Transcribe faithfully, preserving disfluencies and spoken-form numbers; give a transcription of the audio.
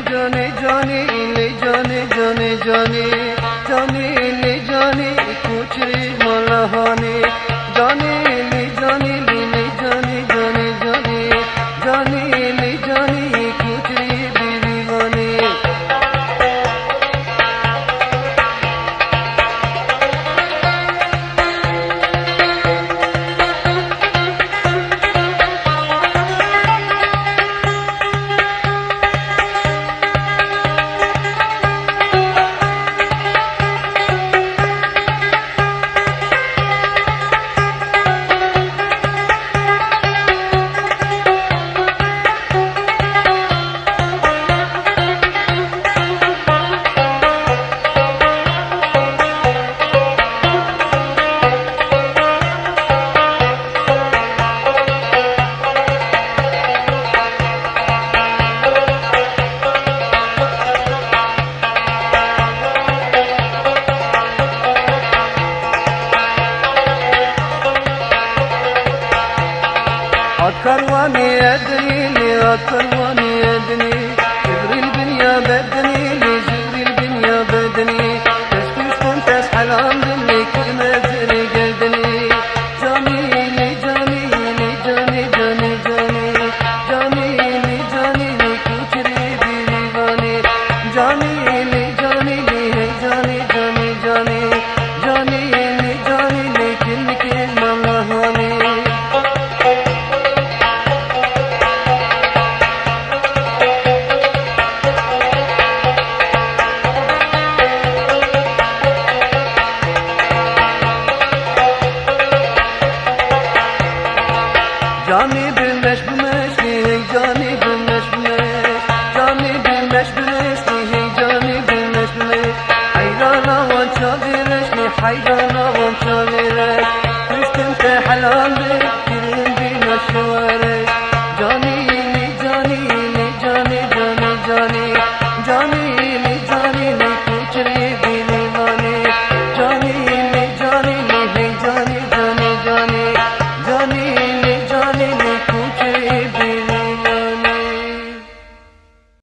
Canê, canê, lê canê, canê, canê, canê, lê canê, koçirê mala hanê. Canê, lê canê, lê, lê canê, canê, canê, canê, lê canê, koçirê bêrîvanê. Hat karwanê edinî, lê hat karwanê edinî. Jibrîl binya bedinî, lê Jibrîl binya bedinî. Tez kuştin, tez helandin, lê kirme zirê geldinî. Canî, lê canî, lê canî, canî, canî. Canî, lê canî, lê koçirê bêrîvanê. Canî, lê canî, lê hey canî, canî, canî. Canî, lê canî, lê kilmikê mala hanê. Canê bi meş bi